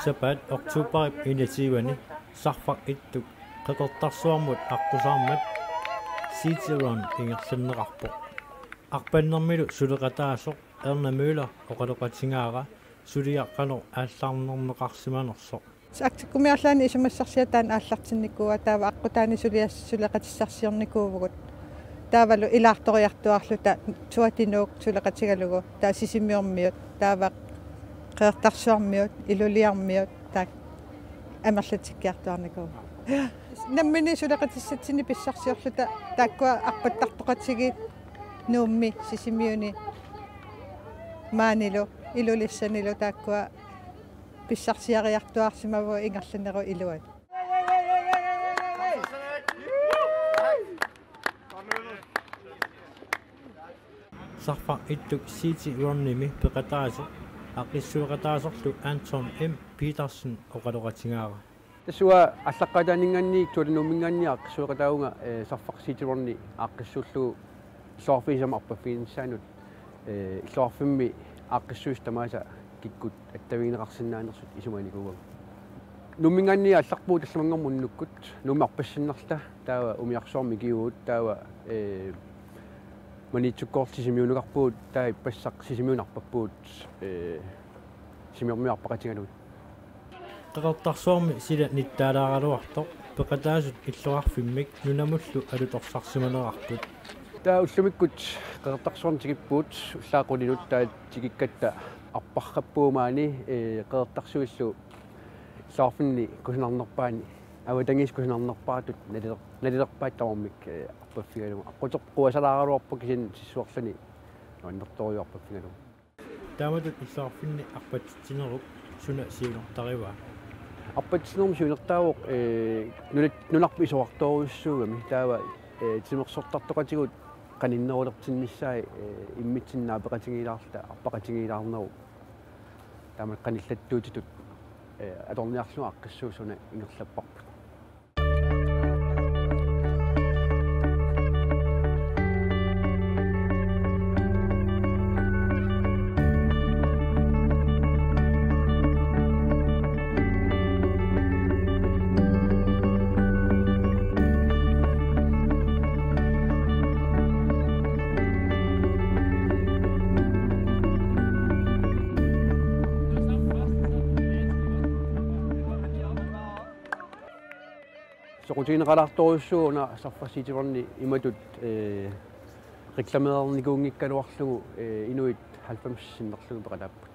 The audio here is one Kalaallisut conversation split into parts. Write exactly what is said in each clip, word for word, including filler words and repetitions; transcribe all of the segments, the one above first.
Sapaat oktoberip enogtyve-ani Sarfaq Ittuk Qeqertarsuarmut aqqusaarmat City Run ingerlanneqarpoq. Arpannermilu suleqataasoq Erna Møller oqaloqatigaara suliaq qanoq aallarnerneqarsimanersoq. Arcticumi arlaanni isumassarsiat taanna aallartinnikuuaa, taava aqqutaani sulias-, suleqatissarsiornikuuvugut. Taavalu ilaartoriartuaarluta Tour de Nuuk suleqatigalugu, taava Sisimiormiut, taava Qeqertarsuarmiut, Iluliarmiut, taakku amerlatikkiartuaarnikuuvugut. Nammineq suleqatissatsinnik pissarsiorluta taakkua arpattartoqatigiit Nuummi, Sisimiuni, maanilu, Ilulissanilu taakkua pissarsiariartuaarsimavugut ingerlanerup iluani. Sarfaq Ittuk City Runimi peqataasoq aaqqissueqataasorlu Anton M. Petersen oqaloqatigaara. Tassa uanga aallaqqaataaninngaanniit Tour de Nuuminngaanniit aaqqissueqataavunga, eh, Sarfaq City Runi aaqqissuullugu illoqarfiit sisamat arpaffiginissaannut, eh, illoqarfimmi aaqqissuisut tamaasa kikkut attavigineqarsinnaanersut isumanikuuagut. Nuumminngaanniit aallarpugut tallimanngormat unnukkut, Nuummi arpassinnerluta, taava umiarsuarmi ikiuugut, taava, eh, Maniitsukkoorluta Sisimiunukarpugut, taava ippassaq Sisimiunut arpappugut, eh, Sisimiormiut arpaqatigalugit. Qeqertarsuarmi sila nittaalaaraluartoq peqataasut illoqarfimmik nunamullu alutorsarsimanerarput. Taava ullumikkut Qeqertarsuarni tikippugut, ullaaq qulinut taava tikikkatta arparrappugut maani, eh, Qeqertarsuillu illoqarfinni kusanarnerpaani, avatangiisit kusanarnerpaatut naliler-, nalilerpaat tamarmik, eh, arpaffigalugu. Aqquterput quasalaaraluarpoq kisianni sissuerluni nuannertorujuarput arpaffigalugu. Taamatut illoqarfinni arpatitsinerup suna siunertarivaa? Arpatitsinermi siunertaavoq, eh, nunat-, nunarput isorartorujussuugami, taava, eh, timersortartoqatigut qaninnerulertinnissaat, eh, immitsinnut naapeqatigiilaarluta arpaqatigiilaarnerup. Taama qanillattuutitut, eh, atorniarlugu aaqqissuup suna ingerlapparput. Soqutigineqalaartorujussuuvoq una Sarfaq City Runi imatut, eh, reklameernikuunngikkaluarlugu, eh, inuit halvfems sinnerlugit peqataapput.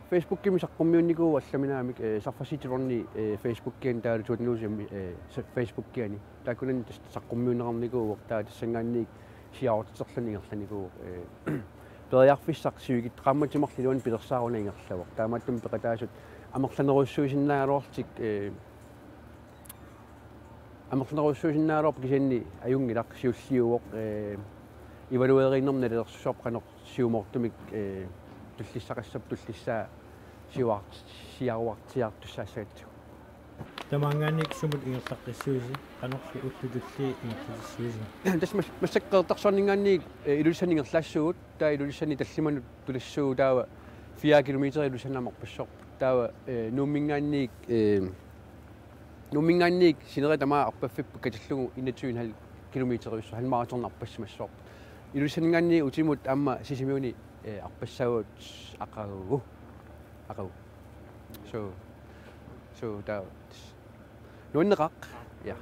Facebookimi saqqummiunnikuuvoq allaminaamik, eh, Sarfaq City Runi, eh, Facebookiani taavalu Tour de Nuuk, eh, sa-, Facebookiani. Taakkunani tassa saqqummiunneqarnikuuvoq, taava tassanngaanniit siaortiterluni ingerlanikuuvoq, eh, periarfissaq sivikitsoqaammatit marluk iluanni pilersaaruni ingerlavoq. Taamaattumik peqataasut amerlanerujussuusinnaagaluarlutik, eh, amerlanerujussuusinnaagaluarput kisianni ajunngilaq, siulliuvoq, eh, evalueriinermi nalilersuisoq qanoq siumoortumik, eh, tullissaqassasoq, tullissaa siuart-, siaruartiaartussaassagatsigu. Tamaanngaanniit sumut ingerlaqqissuusi, qanorli ullut tulliit ingerlatissuusi? Tassa mas-, massakkut Qeqertarsuarninngaanniit, eh, Ilulissani ingerlaassuugut, taava Ilulissani tallimanut tulassuugut, taava fire kilometer Ilulissani aamma arpassuarput. Taava, eh, Nuumminngaanniit, eh, Nuumminngaanniit sineriak tamaat arpaffipput katillugu enogtyve komma fem kilometeriussaaq, halvmaraton arpassimassavarput. Ilulissaninngaanniit utimut aamma Sisimiuni, eh, arpassaagut aqagu. Aqagu. So, so taava nuanneqaaq. Ja.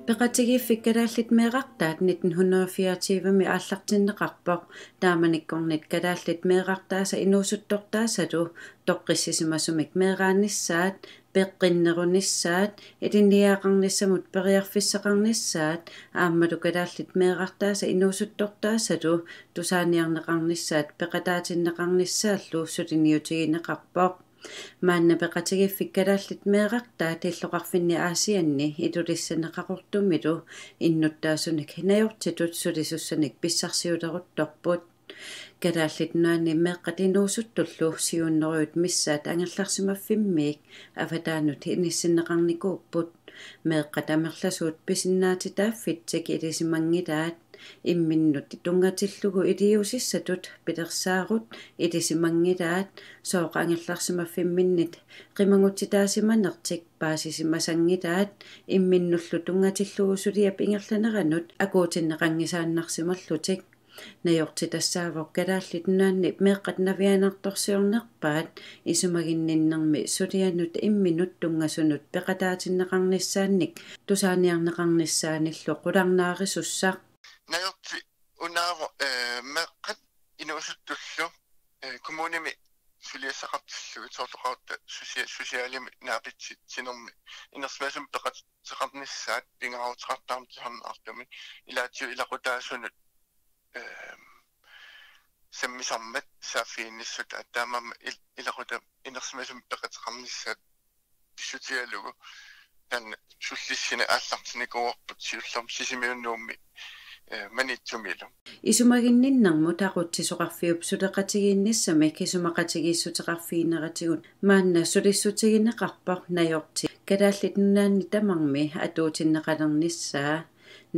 Peqatigiiffik Kalaallit Meerartaat nitten hundrede fireogtyve-mi aallartinneqarpoq. Taamanikkornit kalaallit meerartaasa inuusuttortaasalu toqqissisimasumik meeraanissaat, peqqinnerunissaat, ilinniagaqarnissamut periarfissaqarnissaat, aammalu kalaallit meerartaasa inuusuttortaasalu tusaaniarneqarnissaat peqataatinneqarnissaallu suliniutigineqarpoq. Maanna peqatigiiffik Kalaallit Meerartaat illoqarfinni Aasianni Ilulissani Qaqortumilu innuttaasunik najortitut sulisussanik pissarsiuleruttorput. Kalaallit Nunaanni meeqqat inuusuttullu siuunnerujut missaat angerlarsimaffimmiit avataanut inissinneqarnikuupput. Meeqqat amerlasuut pisinnaatitaaffitsik ilisimanngilaat, imminnut tunngatillugu iliuusissatut pilersaarut ilisimanngilaat, sooq angerlarsimaffimminnit qimagutsitaasimanertik paasisimasanngilaat, imminnullu tunngatillugu suliap ingerlaneranut akuutinneqanngisaannarsimallutik. Najorti tassaavoq Kalaallit Nunaanni meeqqat navianartorsiornerpaat isumaginninnermi sulianut imminut tunngasunut peqataatinneqarnissaannik tusaaniarneqarnissaanillu qularnaarisussaq. Najorti unaavoq, eh, meeqqat inuusuttullu, eh, kommunimi suliassaqartillugit soorlu oqarutta sosia-, socialimi naapitsitsinermi inersimasumik peqateqarnissaat pingaaruteqartarami tusarnaartumik ilaatigut ilaqutaasunut, ehm, sammisarmat saaffiginnissutaat, taamaammat il-, ilaquttap inersimasumik peqateqarnissaat pissutigalugu taanna sullissineq aallartinnikuuarput siullermik Sisimiuni Nuummi, eh, Maniitsumilu. Isumaginninnermut aqutsisoqarfiup suleqatigiinnissamik isumaqatigiissuteqarfigineratigut maanna sulissutigineqarpoq Najorti Kalaallit Nunaanni tamarmi atuutinneqalernissaa.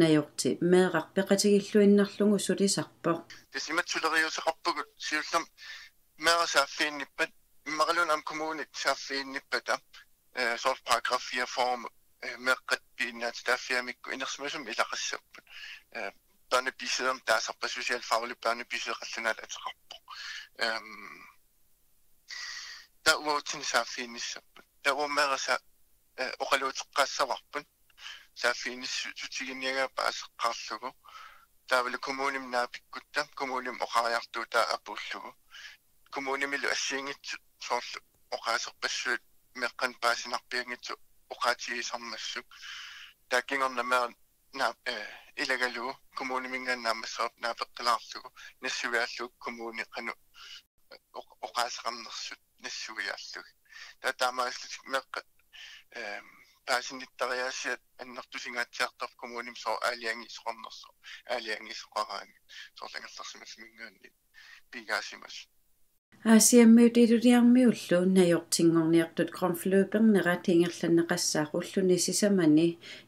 Najorti meeraq peqatigilluinnarlugu sulisarpoq. Tassa imatut suleriuseqarpugut siullermik meeraq saaffiginnippat, immaqaluunniit aamma kommunit saaffiginnippata, eh, soorlu paragraf fire-formut, eh, meeqqat pisinnaatitaaffiamikku inersimasumik ilaqassapput. Eh, børnebisiddermik taasarpaat, socialfaglig børnebisidder qallunaatut ateqarpoq. Ehm, taava uatsinnut saaffiginnissapput. Taava meeraq sa-, eh, oqaluuteqqaassavarput. Saaffiginnissutiginniagaq paaseqqaarlugu. Taavalu kommunimut naapikkutta, kommunimut oqariartuutaa apuullugu. Kommunimilu assigiinngitsut soorlu oqaaserpassuit meeqqanut paasinarpianngitsut oqaatigisarmassuk. Taava kingorna meeraq naa-, eh, ilagalugu kommuniminngaanniit naammassereerpat naapeqqilaarlugu nassuiaallugu kommuni qanoq oq-, oqaaseqarnersut nassuiaallugit. Taava taamaalillutik meeqqat, ehm, paasinittariaasiat annertusingaatsiartorput kommunimi soorlu aalajangiisoqarnersoq, aalajangiisoqaraangat soorlu angerlarsimaffimminngaanniit piigaasimasut. Aasiammiut Ilulissarmiullu najortinngorniartut grundforløbernerat ingerlanneqassaaq ulluni sisamani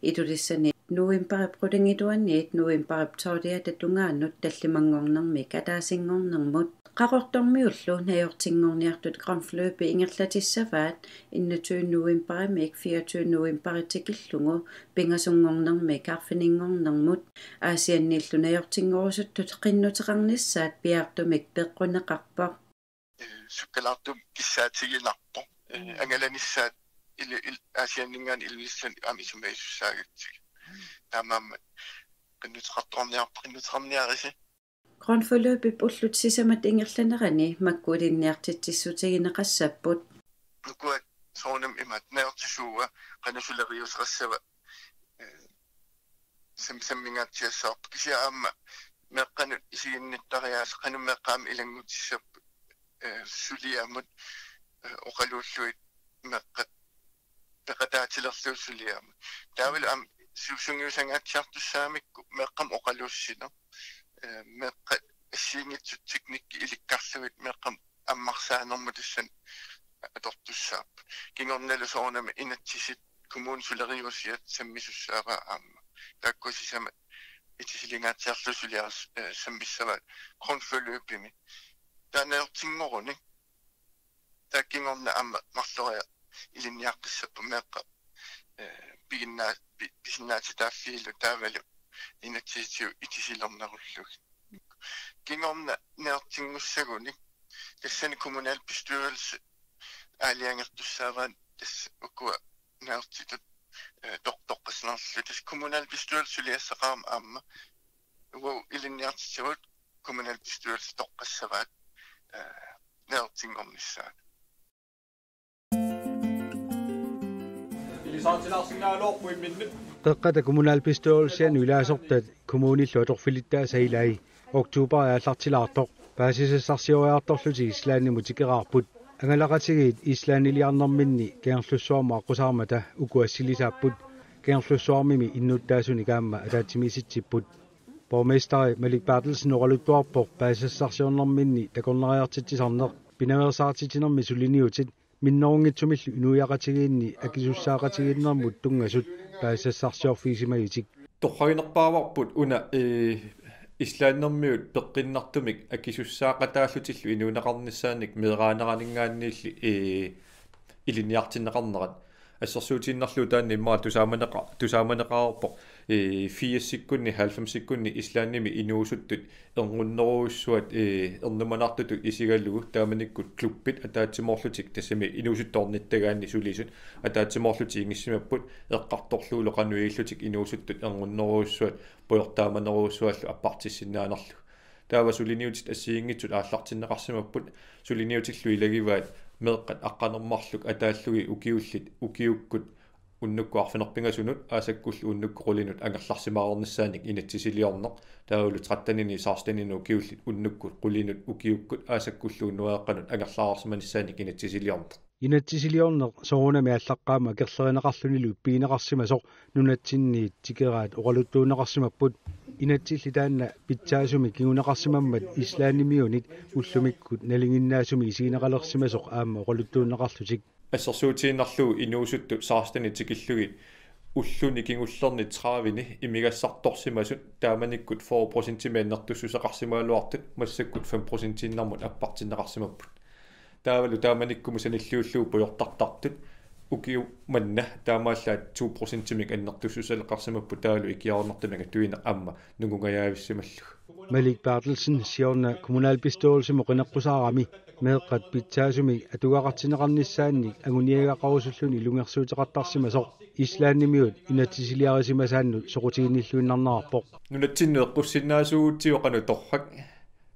Ilulissani novembarip qulingiluaniit novembarip tolviata tungaanut tallimanngornermik ataasinngornermut. Qaqortormiullu najortinngorniartut grundforløbi ingerlatissavaat enogtyve novembarimik fireogtyve novembari tikillugu pingasunngornermik arfininngornermut. Aasianniillu najortinngorusuttut qinnuteqarnissaat piaartumik peqquneqarpoq. Eh, sukkalaartumik kissaatigiinnarpoq. Eh, mm. Angalanissaat ili-, il-, Aasianninngaanniit Ilulissani aamma isumagisussaagatsigit. Taamaammat qinnuteqartoqarniarpoq, qinnuteqarniarisi. Grundforløbip ullut sisamat ingerlanerani makku ilinniartitsissutigineqassapput. Ukua soorunami imaattoq najortisuua qanoq suleriuseqassava, eh, sam-, sammingaatsiassavarput, kisianni aamma meeqqanut isiginnittariaaseq qanoq meeqqat aamma ilanngutissapput, eh, suliamut, eh, oqaluullugit meeqqat peqataatilerlugit suliamut. Taavalu aamma su-, sungiusangaatsiartussaamikku meeqqamut oqaluussineq, eh, meeqqat assigiinngitsut teknikkit ilikkarlugit meeqqamut ammarsaanermut tassani atortussaapput. Kingornalu soorunami inatsisit kommunip suleriusiat sammisussaavaat aamma. Taakkua sisamat itisilinngatsiarlugit suliaris-, eh, sammissavaat grundforløbimi. Taava najortinngorunik. Taava kingorna aamma marloriarluni ilinniaqqissapput meeqqat, eh, piginnaa-, pi-, pisinnaatitaaffiillu taavalu inatsisitigut itisilernerullugit. Kingorna najortinngussagunik tassani kommunalbestyrelse aalajangertussaavaat, tassa ukua najortitut, eh, toq-, toqqassannarlugu. Tassa kommunalbestyrelse suliassaqarama aamma uagut ilinniartitsigut kommunalbestyrelse toqqassavaat, eh, najortinngornissaanut. Ilisaarutilaarsinnaagaluarpoq imminnut. Qeqqata kommunalbestyrelsianut ilaasortat kommunillu atorfilittaasa ilai oktober aallartilaartoq paasisassarsioriartorlutik Islandimut tikeraarput. Angalaqatigiit Islandiliarnerminni Kangerlussuarmut aqqusaarmata uku assilisaapput. Kangerlussuarmimi innuttaasunik aamma ataatsimiisitsipput. Borgmesteri Malik Berthelsen oqaluttuarpoq paasisassarsiornerminni takornariartitsisarneq pinaveersaartitsinermi suliniutit Minnerunngitsumillu inuiaqatigiinni akisussaaqatigiinnermut tunngasut paasisassarsiorfigisimagitik. Torraginerpaavarput una, ee, islandimiut peqqinnartumik akisussaaqataallutillu inuuneqarnissaannik meeraaneraninngaanniilli, ee, ilinniartinneqarnerat. Assersuutigiinnarlugu taanna immaqa tusaamaneqa-, tusaamaneqareerpoq, ee, firsikkunni, halvfemsikkunni Islandimi inuusuttut erngunnerujussuat, ee, ernumanartutut isigalugu taamanikkut klubbit ataatsimoorlutik tassami inuusuttut ornittagaanni sulisut ataatsimoorlutik ingissimapput eqqartorlugulu qanoq ilillutik inuusuttut erngunnerujussuat pujortaamanerujussuallu appartissinnaanerlugu. Taava suliniutit assigiinngitsut aallartinneqarsimapput, suliniutillu ilagivaat meeqqat aqqaneq-marluk ataallugit ukiullit ukiukkut unnukkut arfineq-pingasunut aasakkullu unnukkut qulinut angerlarsimaareernissaannik inatsisiliorneq, taavalu tretteninik seksteninut ukiullit unnukkut qulinut ukiukkut aasakkullu unnuaqqanut angerlaareersimanissaannik inatsisiliorneq. Inatsisiliorneq soorunami aallaqqaammut akerlerineqarlunilu ippigineqarsimasoq nunatsinniit tikeraat oqaluttuunneqarsimapput. Inatsilli taanna pitsaasumik kinguneqarsimammat Islandimiunit ullumikkut nalinginnaasumik isigineqalersimasoq aamma oqaluttuunneqarlutik. Assersuutigiinnarlugu inuusuttut sekstenit tikillugit ulluni kingullerni tredivini imigassartorsimasut taamanikkut fyrre procentimik annertussuseqarsimagaluartut massakkut fem procentiinnarmut appartinneqarsimapput. Taavalu taamanikkumut sanilliullugu pujortartartut ukiumanna taamaallaat to procentimik annertussuseqarsimapput taavalu ikiaroornartumik atuineq aamma nungungajaavissimalluni. Malik Berthelsen siorna kommunalbestyrelsimut qineqqusaarami meeqqat pitsaasumik atugaqartinneqarnissaannik anguniagaqarusulluni ilungersuuteqartarsimasoq Islandimiut inatsisiliarisimasaannut soqutiginnilluinnarnerarpoq. Nunatsinnut eqqussinnaasuugutsigu qanoq torrak.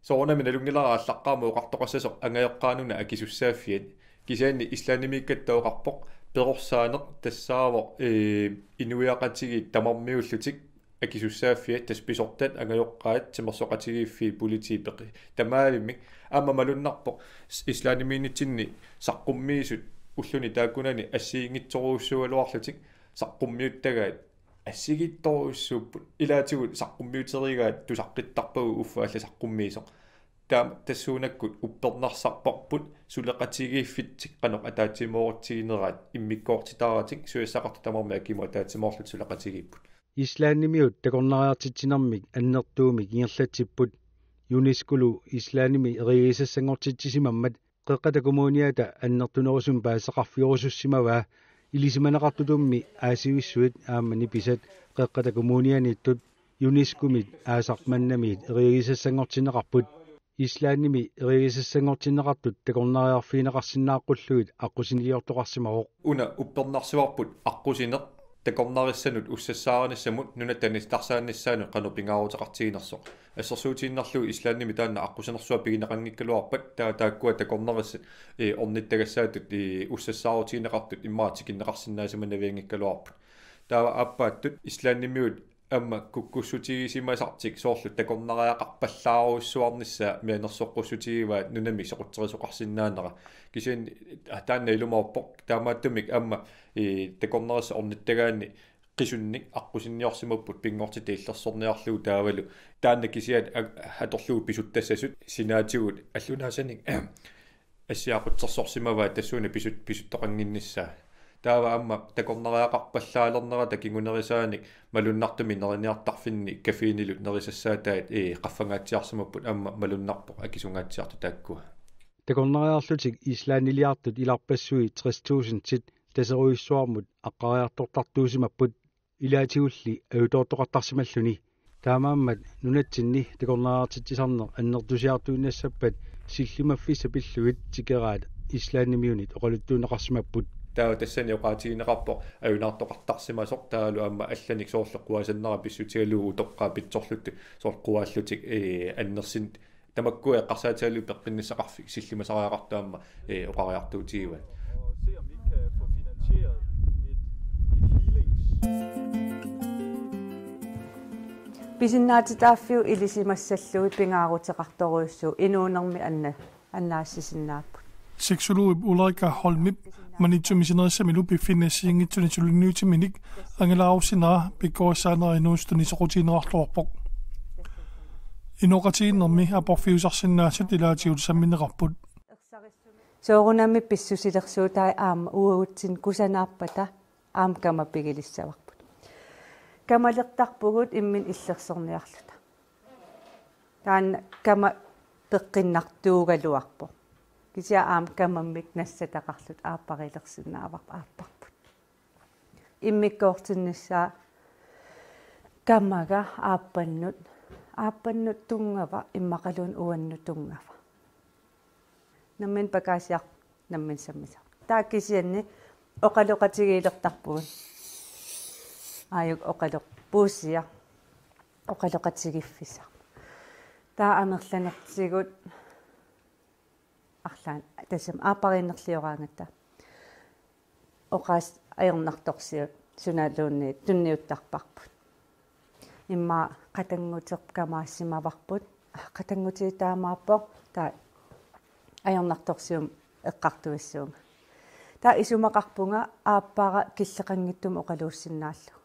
Soorunami nalunngilara aallaqqaammut oqartoqassasoq angajoqqaanuna akisussaaffiat. Kisianni Islandimiikkatta oqarpoq perorsaaneq tassaavoq, ee, inuiaqatigiit tamarmiullutik akisussaaffiat, tassa pisortat, angajoqqaat, timersoqatigiiffiit, politiit peqqinnissat tamaavimmik. Aamma malunnarpoq s-, Islandimiinnitsinni saqqummiisut ulluni taakkunani assigiinngitsorujussuugaluarlutik saqqummiuttagaat assigiittorujussuupput. Ilaatigut saqqummiuterigaat tusaqqittarpagut uffa allat saqqummiisoq. Taama tassuunakkut uppernarsarparput suleqatigiiffitsik qanoq ataatsimoorutsigineraat immikkoortitaaratik, susassaqartut tamarmik akimut ataatsimoorlutik suleqatigiipput. Islandimiut takornariartitsinermik annertuumik ingerlatsipput. UNESCOlu Islandimi eriagisassanngortitsisimammat Qeqqata Kommuniata annertunerusumik paasisaqarfiorusussimavaa. Ilisimaneqartutummi aasivissuit aamma nipisat Qeqqata Kommunianiittut UNESCOmit aasaq mannamiit eriagisassanngortinneqarput. Islandimi eriagisassanngortinneqartut takornariarfigineqarsinnaaqqullugu aqqusiniliortoqarsimavoq. Una uppernarsivarput aqqusineq takornarissanut ussassaarissaanut nunatta anissitarsaanissaanut qanoq pingaaruteqartiginersoq. Assersuutigiinnarlugu Islandimi taanna aqqusinersuaq pigineqanngikkaluarpat, taava taakkua takornarissat, ee, ornittagassaatut, ee, ussassaarutigineqartut immaqa tikinneqarsinnaasimannavianngikkaluarput. Taava aappaattut Islandimiut aamma kukkussutigisimasartik soorlu takornariaqarpallaarujussuarnissaa mianersoqqussutigivaa nunamik soqutserisoqarsinnaanera. Kisianni taanna ilumoorpoq, taamaattumik aamma, ee, takornarissat ornittagaanni qisunnik aqqusinniorsimapput pinngortitaq illersorniarlugu taavalu taanna kisiat a-, atorlugu pisuttassasut sinaatigut allunaasanik assiaqutsersorsimavaat tassuuna pisut-, pisuttoqannginnissaa. Taava aamma takornariaqarpallaalernerata kingunerisaanik malunnartumik neriniartarfinni kaffiinilu nerisassaataat, ee, qaffangaatsiarsimapput, aamma malunnarpoq akisungaatsiartut taakkua. Takornariarlutik Islandiliartut ilarpassui tres tusindit taserujussuarmut aqqariartortartuusimapput ilaatigulli ajutoortoqartarsimalluni. Taamaammat nunatsinni takornariartitsisarneq annertusiartuinnassappat sillimaffissat pillugit tikeraat Islandimiunit oqaluttuunneqarsimapput. Taava tassani oqaatigineqarpoq ajunaartoqartarsimasoq taavalu aamma allanik soorlu quasannera pissutigalugu utoqqaat pitsorlutik soorlu quaallutik, ee, annersin- Tamakkua eqqarsaatigalugit peqqinnissaqarfik sillimasariaqartoq aamma, ee, oqariartuutigivaat. Og se, om vi ikke kan få finansieret et, et healings- Pisinnaatitaaffiup ilisimassallugit pingaaruteqartorujussuuvoq inuunermi anna-, annaassisinnaapput. Sexologip Ulrika Holmip Maniitsumi sinerissamilu piffinni assigiinngitsuni suliniutiminik angalaarussineq pikkorissaanera inuusuttuni soqutigineqarluarpoq. Inooqatigiinnermi aporfiusarsinnaasut ilaatigut sammineqarput. Soorunami pissusilersuutai aamma uagutsinnut kusanarpata aamma kamapigilissavarput. Kamalertarpugut imminut illersorniarluta. Taanna kama peqqinnartuugaluarpoq. Kisianni aamma kamammik nassataqarluta aappariilersinnaavarput aapparput. Immikkoortinnissaa kamaga aappannut, aappannut tunngava immaqaluunniit uannut tunngava. Nammineq pakaasiaq, nammineq sammisaq. Taava kisianni oqaloqatigiilertarpugut. Aajuku oqaloq puussiaq. Oqaloqatigiiffissaq. Taava amerlanertigut arlaannik tassami aappariinnerlioraangatta. Oqaas ajornartorsiut sunaluunniit tunniuttarparput. Immaqa qatannguteq kamaasimavarput. Qatanngutit taamaappoq. Taava ajornartorsiummik eqqartuissuunga. Taava isumaqarpunga aappara killeqanngitsumik oqaluussinnaallugu.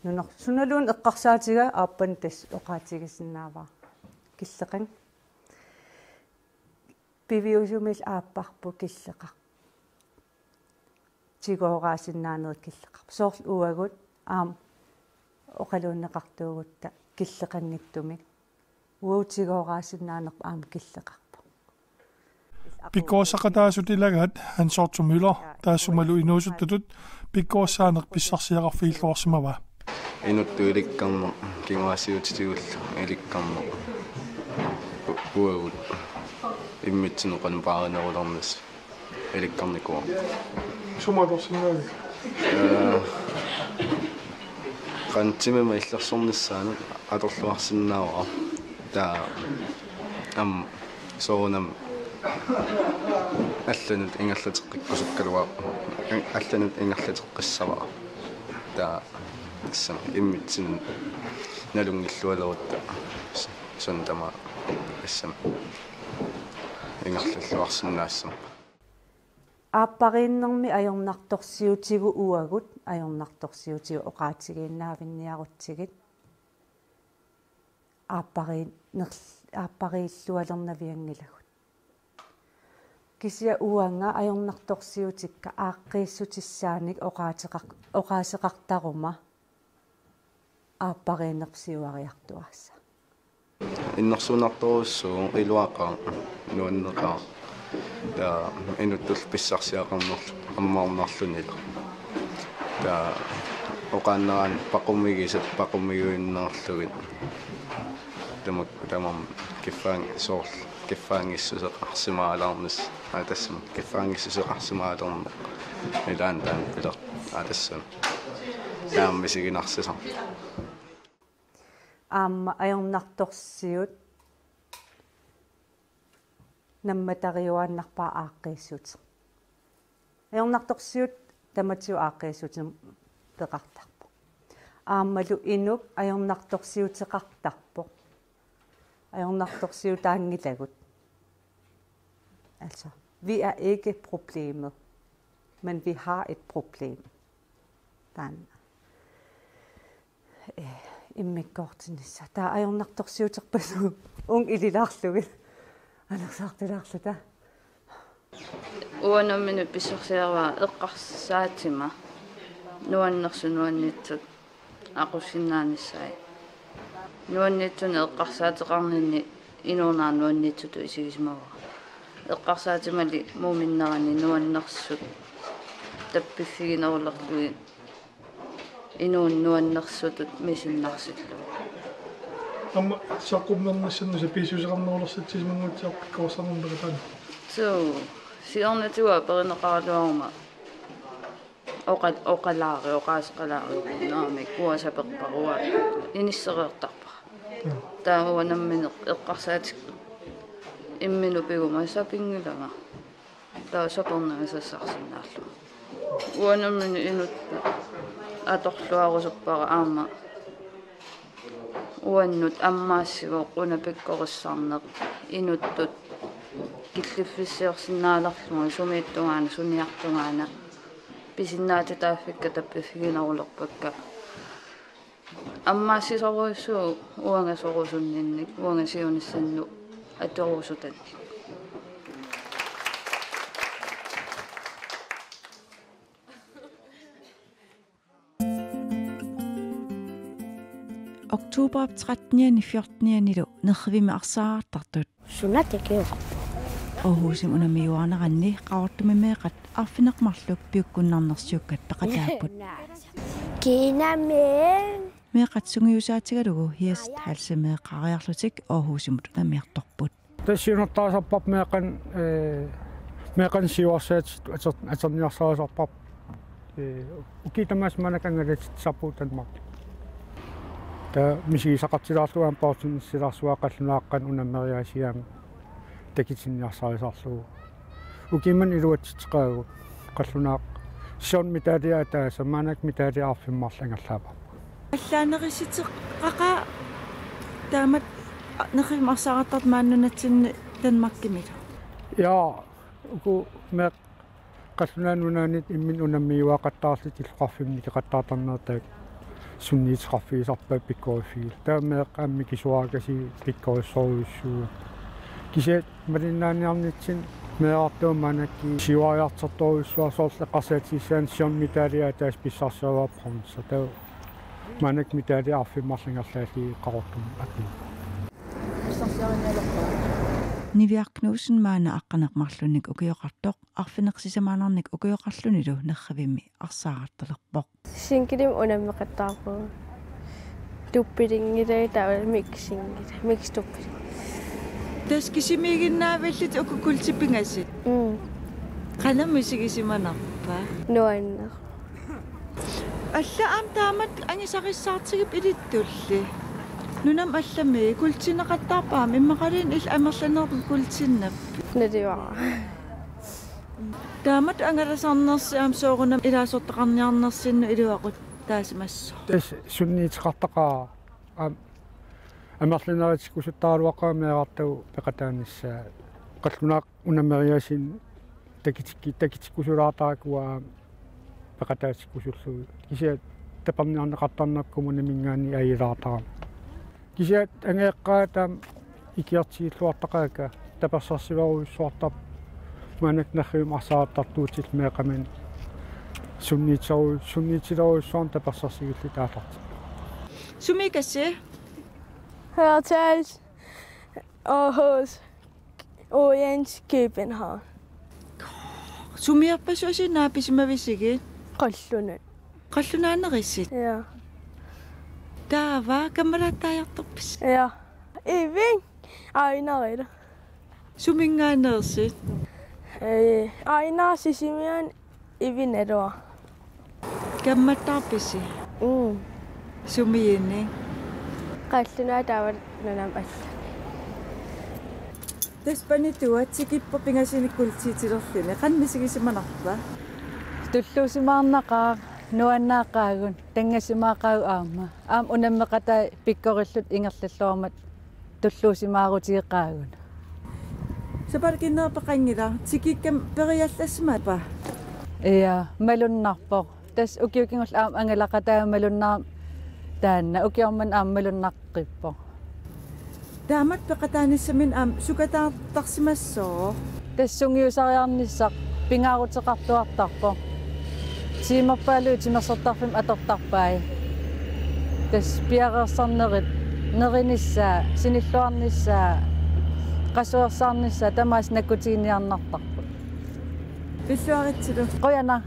Nunarsuaq sunaluunniit eqqarsaatiga aappani tassa oqaatigisinnaavara. Killeqanngilaq. Piviusumillu aapparput killeqarpoq. Tigooraasinnaanera killeqarpoq. Soorlu uagut aamma oqaluunneqartuugutta killeqanngitsumik. Uagut tigooraasinnaanerput aamma killeqarpoq. Pikkorissaqataasut ilaat Hans Otto Møller taassumalu inuusuttutut pikkorissaaneq pissarsiaqarfigilluarsimavaa. Inuttut ilikkarneq kinguaassiuutitigullu ilikkarneq u-, uagut immitsinnut qanoq paarinerulernissaq ilikkarnikuuarput. Sumut atorsinnaavit? Ee, qanoq timimik illersornissaanut atorluarsinnaavara. Taava aamma soorunami allanut ingerlateqqikkusukkaluarpoq. Allanut ingerlateqqissavara. Taava tassami immitsinnut nalunngillualerutta suut tamaasa tassami ingerlalluarsinnaassammat. Aappariinnermi ajornartorsiutigut uagut ajornartorsiutigut oqaatigiinnaavinniarutsigit aappariinner-, aappariillualernavianngilagut. Kisianni uanga ajornartorsiutikka aaqqiissutissaanik oqaateqar-, oqaaseqartaruma aappariinnerput siuariartuaassaaq. Innersuunnartorujussuuvoq, iluaqaaq, nuanneqaaq. Taava inuttullu pissarsiaqarnerlu ammarnerlunilu. Taava oqaannaraanni paqumigisat paqumigiunnerlugit. Tamakku tamarmik kiffaang-, soorlu kiffaanngissuseqarsimaalernissaq. Aa, tassami kiffaanngissuseqarsimaalerneq. Ilaanni taanna piler-, aa, tassami. Taama misiginarsisoq. Aamma ajornartorsiut nammatariuaannarpaa aaqqiissuteq. Ajornartorsiut tamatigut aaqqiissutinut peqartarpoq. Aammalu inuk ajornartorsiuteqartarpoq. Ajornartorsiutaanngilagut. Altså, vi er ikke problemet, men vi har et problem. Taanna. Ee, immikkoortinnissaa. Taava ajornartorsiuterpassuit uunga ililaarlugit anersaartilaarluta. Uanga nammineq pissarsiaraa eqqarsaatima nuannersut nuanniitsut aqussinnaanissaat. Nuanniitsunik eqqarsaateqarninni inuuneq nuanniitsutut isigisimavara. Eqqarsaatimali Muuminnerani nuannersut tappiffiginerulerlugit inuuneq nuannersutut misinnarsillugu. Aamma saqqummernissamut sapiissuseqarnerulersatsisimannguatsiarput pikkorissarnermut peqataanni. Suu, siornatigut aperineqaraluaruma oqa-, oqalaari, oqaaseqalaari, naamik, uanga saperpara, uanga inissereertarpara. Mm. Taava uanga nammineq eqqarsaatikka imminut piguma sapinngilanga. Taava sapernagu sassarsinnaallugu. Uanga nammineq inuttut atorluarusuppara aamma uannut ammaassivoq una pikkorissarneq inuttut killiffissiorsinnaalerlugu sumiittungaana suniartungaana pisinnaatitaaffikka tappiffiginerulerpakka. Ammaassisorujussuuvoq uanga sorusunninnik, uanga siunissannut atorusutannik. Oktober trettenianni fjorteniannilu nerrivimmi arsaartartut. Sunateki. Aarhusimi unammiuaarneranni Qaqortumi meeqqat arfineq-marluk piukkunnarnersiukkat peqataapput. Kinameen. Meeqqat sungiusaatigalugu hest halsemeeqqaariarlutik Aarhusimut unammiartorput. Tassa siunertarisarparput meeqqan, eh, meeqqan siuarsaatit ater-, atorniarsarisarparput. Eh, ukiut tamaasa maannakkut angalatitsisarpugut Danmarkimi. Taava misigisaqartilaarlugu aamma bordtennis silarsuaq qallunaaqqat unammeriaasigit aamma takutinniarsarisarlugu. Ukiut manna iluatsitseqaagut qallunaaq sølvmedalje ataasiartoq, maannakkut medalje arfineq-marluk angerlaavarput. Allaanerussuteqaqaaq taamatut nerrivimmi arsaartartut maani nunatsinni Danmarkimilu. Ja, uku meeqqat Qallunaat Nunaannit imminnut unammiuaqattaarlutik illoqarfimmi nikeqattaartarnerat taakku sunniuteqarfigisarpaat pikkoriffigilu. Taava meeqqat aamma mikisuarakasiit pikkorissorujussuupput. Kisianni malinnaaniarnitsinni meerartagut maannakkut siuariartortorujussuupput, soorlu eqqarsaatigissaanni sølvmedalje ataaseq pissarsiaruarput bronze. Taava maannakkut medalje arfineq-marluk angerlaalluni Qaqortumut apipput. Niviaq Knudsen maanna aqqaneq-marlunnik ukioqartoq arfineq-sisamaannarnik ukioqarlunilu nerrivimmi arsaarartalerpoq. Singlemi unammeqattaarpugut. Dubbelingilai taava mixingilai, mixed doubling. Tassa kisimiiginnaavillutit uku kuultit pingasut. Mm. Qanoq misigisimanarpa? Nuanneq. Alla aamma taamatut angusarissaartigippat ilittulli. Nunami allami kuultiineqattaarpat aamma immaqaluunniit illit amerlanerpit kuultiinnarpit? Naluara. Taamatut angalasarnersi aamma soorunami ilaasortaqarniarnersinnut iluaqutaasimassaaq. Tassa sunniuteqartaqaaq aamma amerlanerutikkusuttaraluaqaaq meerartagut peqataanissaat. Qallunaaq unammeriaasiit takutikki-, takutikkusulaartarakku aamma peqataatikkusullugit. Kisianni taperniarneqartarneq kommuniminngaanniit aalaartarami. Kisianni angajoqqaat aamma ikiortigilluartaqaakka tapersersorujussuartarput maannakkut nerrivimmi arsaartartuutillit meeqqaminnik sunniuteru-, sunniuteqarujussuarnik tapersersorsigillutik aallartippagut. Sumiikkassi? Hørtals, Aarhus, Odense, København. Sumiorpassuit naapisimavisigit? Qallunaat. Qallunaanerisut? Ja. Taava kammalaattaajartorpisi? Ja. Ivin, Ainarilu. Suminngaanneersut? Eh, Ainar Sisimian Ivinalua. Kammattarpisi? Mm. Sumiinni? Qallunaat taava nunami allami. Tassa panitua tikippoq pingasunik kuultiutilerluni. Qanoq misigisimanarpa? Tulluusimaarnaqaaq, nuannaaqaagut, tanngassimaaqaagut aamma. Aamma unammeqatai pikkorillutik ingerlalluarmata tulluusimaarutigeqaagut. Sapaatip-akunneri peqanngilaq, tikikkami periallassimaarpa? Ja, malunnarpoq. Tassa ukioq kingulleq aamma angalaqataa malunnarami taanna, ukioq manna aamma malunnaqqippoq. Taamatut peqataanissaminnik aamma sukataartarsimassooq? Tassa sungiusariarnissaq pingaaruteqartuartarpoq. Tiimerpaalui timersortarfimmik atortarpai. Tassa piareersarnerit, nerinissaa, sinilluarnissaa, qasuersaarnissaa tamaasa nakkutiginiarnartarput. Pilluaritsilu. Qujanaq.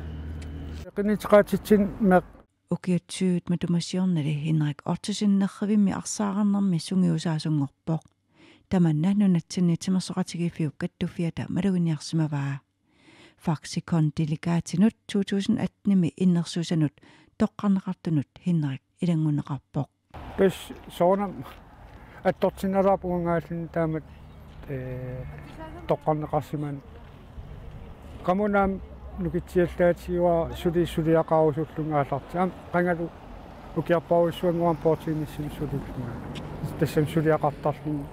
Qinitseqaatitsinni meeqqat. Ukiut tyvet matuma siornali Henrik Ottesen nerrivimmi arsaararnermi sungiusaasunngorpoq. Tamanna nunatsinni timersoqatigiiffiup kattuffiata maluginiarsimavaa. Faxikon Delegatinut to tusind attenimi innersuussanut toqqarneqartunut Henrik ilanngunneqarpoq. Tassa soorunami attortinniarlugu uangaalluni taamatut, eh, toqqarneqarsimaneq. Qamuuna aamma nukitsiallaatigaara suli suliaqarusullunga aallarti. Aamma qangali ukiorpassuannguaq bordtennisimi sulillunga. Tassami suliaqartarlunga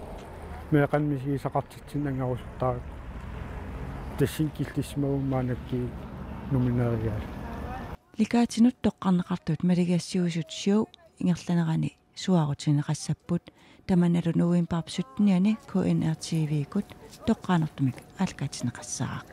meeqqanik misigisaqartitsinnik angorusuttaratta. Tassani killissimavunga maannakkut nomineerigaallunga. Legatinut toqqarneqartut maligassiuisut syv ingerlanerani suaarutigineqassapput, tamannalu novembarip syttenianni K N R T V-kkut toqqaanertumik aallakaatinneqassaaq.